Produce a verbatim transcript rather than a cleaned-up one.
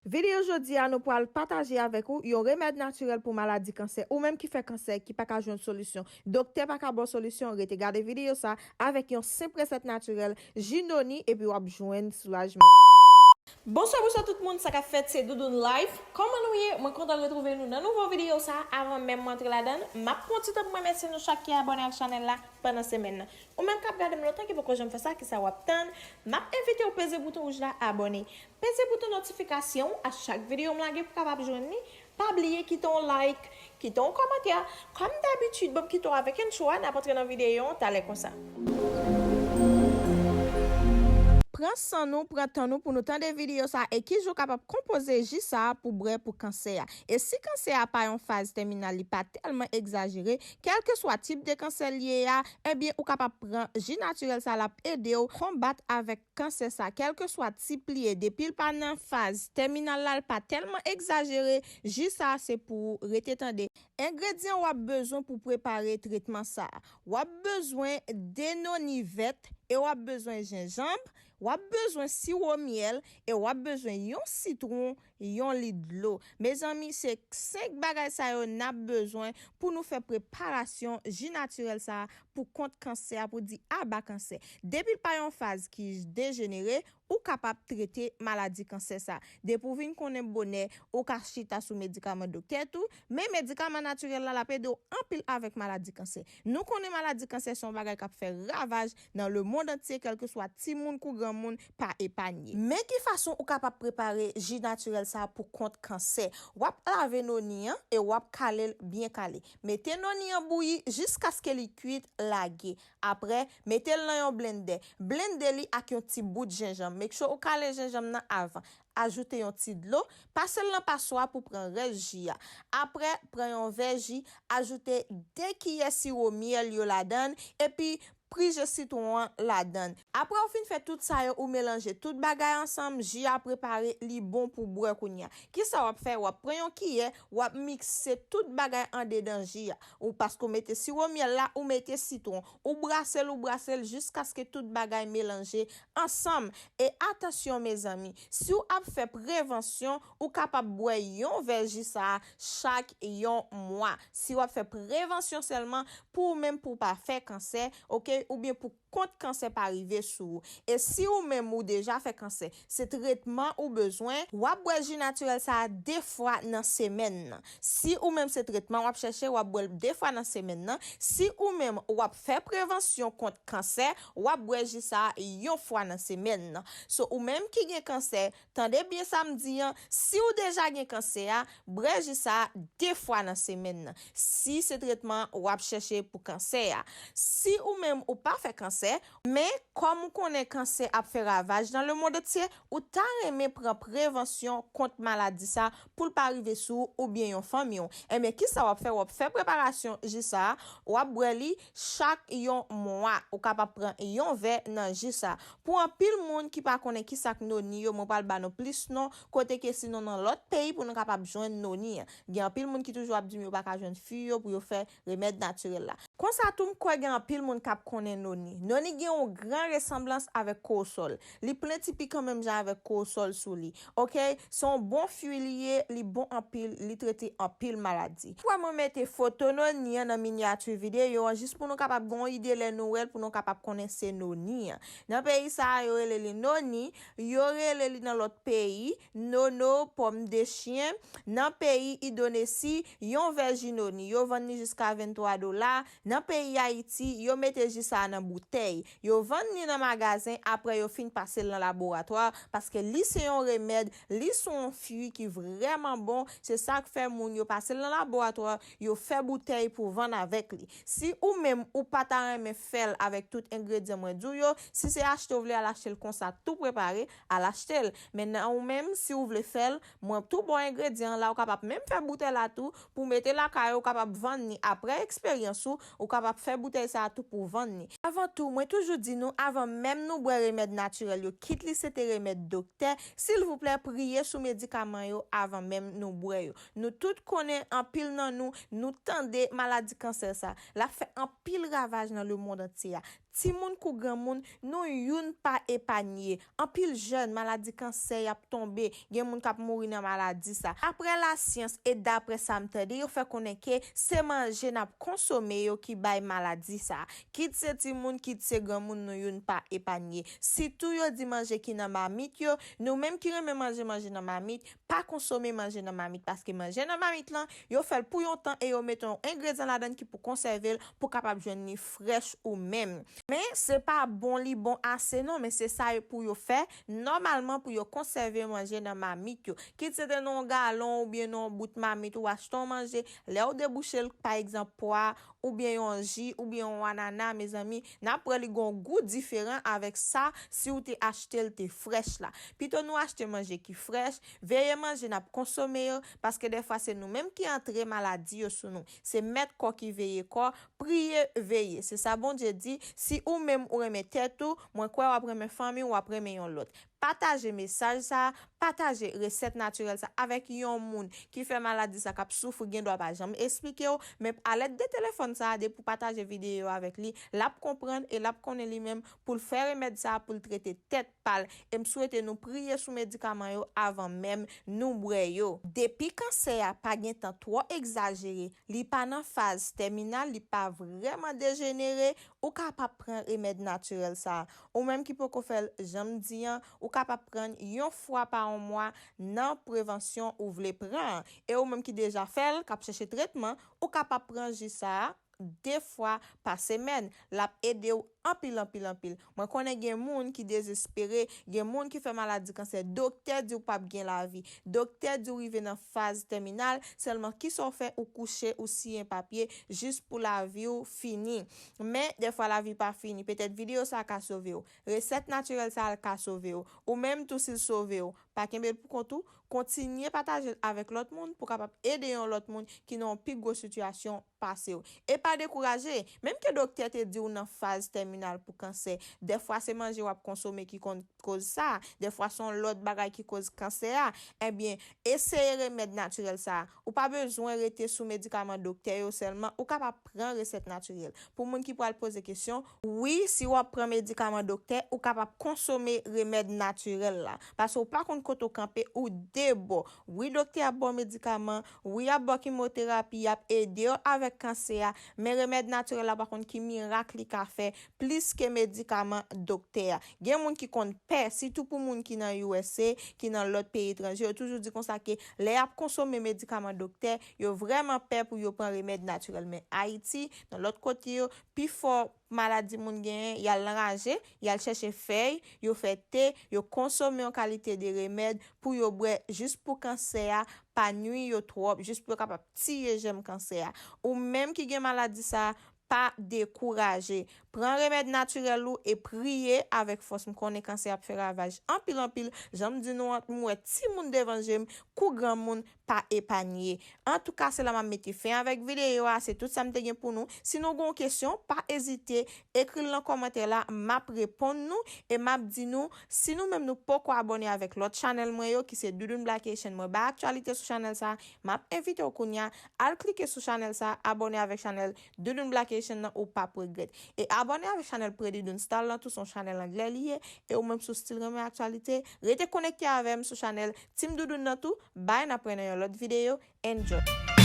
Videyo jodi a, nou pral pataje avèk ou yon remèd natirèl pou maladi kansè. Ou menm ki fè kansè, ki pa ka jwenn solisyon, doktè pa ka ba w solisyon, rete gade videyo sa avèk yon senp resèt natirèl, ji noni, epi w ap jwenn soulajman. Bonswa, bonswa tout moun, sa k ap fèt, se Doudoune Life. Kòman nou ye? Mwen kontan retwouve nou nan nouvo videyo sa. Avan menm mwen antre ladan l, m ap pran ti tan pou m remèsye nou chak ki abòne ak chanèl la pandan semèn nan. Ou menm k ap gade m lontan ki poko janm fè sa, kisa w ap tann? M ap envite w peze bouton wouj la, abòne. Peze bouton notifikasyon an a chak videyo m lage pou w kapab jwenn li. Pa bliye kite yon like, kite yon kòmantè. Kòm dabitid, ban m kite w avèk entwo a, n ap antre nan videyo an talè konsa. Pran san nou, pran tan nou pou nou tande videyo sa a e ki jan w kapab konpoze ji sa a pou bwè pou kansè a. E si kansè a pa yon faz tèminal, li pa tèlman egzajere, kèlkeswa tip de kansè l ye a, ebyen, ou kapab pran ji natirèl sa a, l ap ede w konbat avèk kansè sa, kèlkeswa tip li ye, depi l pa nan faz tèminal la, l pa tèlman egzajere, ji sa a se pou ou, rete tande. Engredyan w ap bezwen pou prepare tretman sa a. W ap bezwen de noni vèt e w ap bezwen jenjanm, w ap bezwen siwo myèl e w ap bezwen yon sitwon, yon lit dlo. Mezanmi, se senk bagay sa yo n ap bezwen pou nou fè preparasyon ji natirèl sa a pou kont kansè a, pou di aba kansè. Depi l pa yon faz ki dejenere, ou kapab trete maladi kansè sa. Depi w vin konnen bonè, ou ka chita sou medikaman doktè tou, men medikaman natirèl la, l ap ede w anpil avèk maladi kansè. Nou konnen maladi kansè se yon bagay k ap fè ravaj nan lemonn antye, kèlkeswa timoun kou granmoun pa epanye. Men ki fason ou kapab prepare ji natirèl sa pou kont kansè. W ap lave noni an e w ap kale l byen kale. Mete noni an bouyi jiskaske li kuit, lage. Apre, mete l nan yon blendè. Blende li ak yon ti bout jenjanm. Make sure ou kale jenjanm nan avan. Ajoute yon ti dlo, pase l nan paswa pou pran rès ji a. Apre, pran yon vè ji, ajoute de kiyè siwo myèl yo ladan l, epi prije sitwon an ladan l. Apre w fin fè tout sa yo, ou melanje tout bagay ansanm, ji a prepare, li bon pou bwè kounye a. Kisa w ap fè? W ap pran yon kiyè, w ap mikse tout bagay andedan ji a. Ou, paske w mete siwo myèl la, ou mete sitwon, ou brase l, ou brase l jiskaske tout bagay melanje ansanm. E atansyon, mezanmi, si w ap fè prevansyon, ou kapab bwè yon vè ji sa a chak yon mwa. Si w ap fè prevansyon sèlman, pou ou menm, pou w pa fè kansè, oke, oubyen pou kont kansè pa rive sou ou. E si ou menm ou deja fè kansè, se tretman ou bezwen, w ap bwè ji natirèl sa a de fwa nan semèn nan. Si ou menm se tretman w ap chèche, w ap bwè l de fwa nan semèn nan. Si ou menm w ap fè prevansyon kont kansè, w ap bwè ji sa a yon fwa nan semèn nan. So, ou menm ki gen kansè, tande byen sa m di an, si w deja gen kansè a, bwè ji sa a de fwa nan semèn nan. Si se tretman w ap chèche pou kansè a. Si ou menm ou pa fè kansè, men kòm ou konnen kansè ap fè ravaj nan lemonn antye, ou ta renmen pran prevansyon kont maladi sa pou l pa rive sou ou oubyen yon fanmi w. Ebyen, kisa w ap fè? W ap fè preparasyon ji sa a, w ap bwè li chak yon mwa. Ou kapab pran yon vè nan ji sa a. Pou anpil moun ki pa konnen kisa k noni yo, mwen pral ba nou plis non, kote ke sinon nan lòt peyi pou nou kapab jwenn noni an. Gen anpil moun ki toujou ap di m yo pa ka jwenn fi yo pou yo fè remèd natirèl la. Konsa tou, m kwè gen anpil moun k ap konnen noni. Noni gen yon gran resanblans avèk kowosòl. Li plen ti pikan menm jan avèk kowosòl sou li. Oke? Se yon bon fwi li ye, li bon anpil, li trete anpil maladi. Ou wè mwen mete foto noni an nan minyati videyo an, jis pou nou kapab gen yon ide lè nou wè l, pou nou kapab konnen se noni an. Nan peyi sa a, yo rele li noni, yo rele li nan lòt peyi, nono, pòm de chyen. Nan peyi Indonesi, yon vè ji noni, yo vann li jiska venntwa dola. Nan peyi Ayiti, yo mete ji sa a nan boutèy. Yo vann li nan magazen, apre yo fin pase l nan laboratwa, paske li se yon remèd, li se yon fwi ki vrèman bon. Se sa k fè moun yo pase l nan laboratwa, yo fè boutèy pou vann avèk li. Si ou menm ou pa ta renmen fè l avèk tout engredyan mwen di w yo, si se achte w vle al achte l konsa tou prepare, al achte l. Men nan ou menm, si w vle fè l, mwen tou ba w engredyan an la, ou kapab menm fè boutèy la tou, pou mete lakay ou, ou kapab vann li. Apre eksperyans ou, ou kapab fè boutèy sa a tou pou vann li. Avan tou, mwen toujou di nou, avan menm nou bwè remèd natirèl yo, kit li se te remèd doktè, silvouplè, priye sou medikaman yo avan menm nou bwè yo. Nou tout konnen, anpil nan nou, nou tande maladi kansè sa. L ap fè anpil ravaj nan lemonn antye a. Timoun kou granmoun, nou youn pa epanye. Anpil jèn, maladi kansè y ap tonbe, gen moun k ap mouri nan maladi sa. Daprè lasyans e daprè sa m tande, yo fè konnen ke se manje n ap konsome yo ki bay maladi sa. Kit se timoun, kit se granmoun, nou youn pa epanye. Sitou yo di manje ki nan mamit yo, nou menm ki renmen manje manje nan mamit, pa konsome manje nan mamit, paske manje nan mamit lan, yo fè l pou yon tan e yo mete yon engredyan ladan l ki pou konsève l pou kapab jwenn li frèch ou menm. Men se pa bon li bon ase non, men se sa yo pou yo fè nòmalman pou yo konsève manje nan mamit yo. Kit se te nan yon galon oubyen nan yon bout mamit ou achte yon manje, lè w debouche l, pa egzanp, pwa, oubyen yon ji, oubyen yon anana, mezanmi, n ap wè li gon gou diferan avèk sa si w te achte l te frèch la. Pito nou achte manje ki frèch, veye manje n ap konsome yo, paske dèfwa se nou menm ki antre maladi yo sou nou. Se mèt kò ki veye kò, priye, veye. Se sa Bondye di, si ou menm ou renmen tèt ou, mwen kwè w ap renmen fanmi w, w ap renmen yon lòt. Pataje mesaj sa, pataje resèt natirèl sa avèk yon moun ki fè maladi sa k ap soufri, gen dwa pa janm esplike w, men alèd de telefòn sa, depi w pataje videyo avèk li, l ap konprann e l ap konnen li menm pou l fè remèd sa pou l trete tèt pa l. E m swete nou priye sou medikaman yo avan menm nou bwè yo. Depi kansè a pa gentan twò egzajere, li pa nan faz tèminal, li pa vrèman dejenere, ou kapab pran remèd natirèl sa. Ou menm ki poko fè l jan m di an, ou kapab pran yon fwa pa yon mwa nan prevansyon ou vle pran an. E ou menm ki deja fè l, k ap chèche tretman, ou kapab pran ji sa a de fwa pa semèn. L ap ede w anpil, anpil, anpil. Mwen konnen gen moun ki dezespere, gen moun ki fè maladi kansè, doktè di w p ap gen lavi. Doktè di w rive nan faz tèminal, sèlman kisa w fè, ou kouche, ou siyen papye, jis pou lavi w fini. Men, dèfwa lavi pa fini. Petèt videyo sa a ka sove w. Resèt natirèl sa a ka sove w. Ou menm tou si l sove w, pa kenbe l pou kont ou, kontinye pataje l avèk lòt moun pou kapab ede yon lòt moun ki nan yon pi gwo sitiyasyon pase w. E pa dekouraje, menm ke doktè te di w nan faz tèminal pou kansè, dèfwa se manje w ap konsome ki konn koz sa, dèfwa se yon lòt bagay ki koz kansè a, ebyen, eseye remèd natirèl sa. Ou pa bezwen rete sou medikaman doktè yo sèlman, ou kapab pran resèt natirèl. Pou moun ki pral poze kesyon, wi, si w ap pran medikaman doktè, ou kapab konsome remèd natirèl la. Paske ou pa konn kote w kanpe, ou de bò. Wi, doktè ap ba w medikaman, wi, ap ba w kimoterapi, ap ede w avèk kansè a, men remèd natirèl la pa konn ki mirak li ka fè plis ke medikaman doktè a. Gen moun ki konn pè, sitou pou moun ki nan U S A, ki nan lòt peyi etranje, yo toujou di konsa ke lè y ap konsome medikaman doktè, yo vrèman pè pou yo pran remèd natirèl. Men Ayiti, nan lòt kote yo, pifò maladi moun genyen, y al nan raje, y al chèche fèy, yo fè te, yo konsome yon kalite de remèd pou yo bwè jis pou kansè a pa nwi yo twòp, jis pou yo kapab tiye jèm kansè a. Ou menm ki gen maladi sa, pa dekouraje. Pran remèd natirèl ou e priye avèk fòs. M konnen kansè ap fè ravaj anpil, anpil. Jan m di nou an, m wè timoun devan je m, kou granmoun pa epanye. Antouka, se la m ap mete fen avèk videyo a. Se tout sa m te gen pou nou. Si nou gen yon kesyon, pa ezite, ekri l nan kòmantè la, m ap reponn nou e m ap di nou, si nou menm nou poko abòne avèk lòt chanèl mwen yo, ki se Doudoune Black Haitian, mwen bay aktyalite sou chanèl sa, m ap envite w kounye a, al klike sou chanèl sa, abòne avèk chanèl Doudoune Black Haitian nan, ou p ap regrèt. E abòne avèk chanèl Pre Doudoune Style lan tou, se yon chanèl anglè li ye, e ou menm si w still renmen aktyalite, rete konekte avè m sou chanèl Team Doudoune nan tou, bye, n ap wè nan yon lòt videyo, enjoy.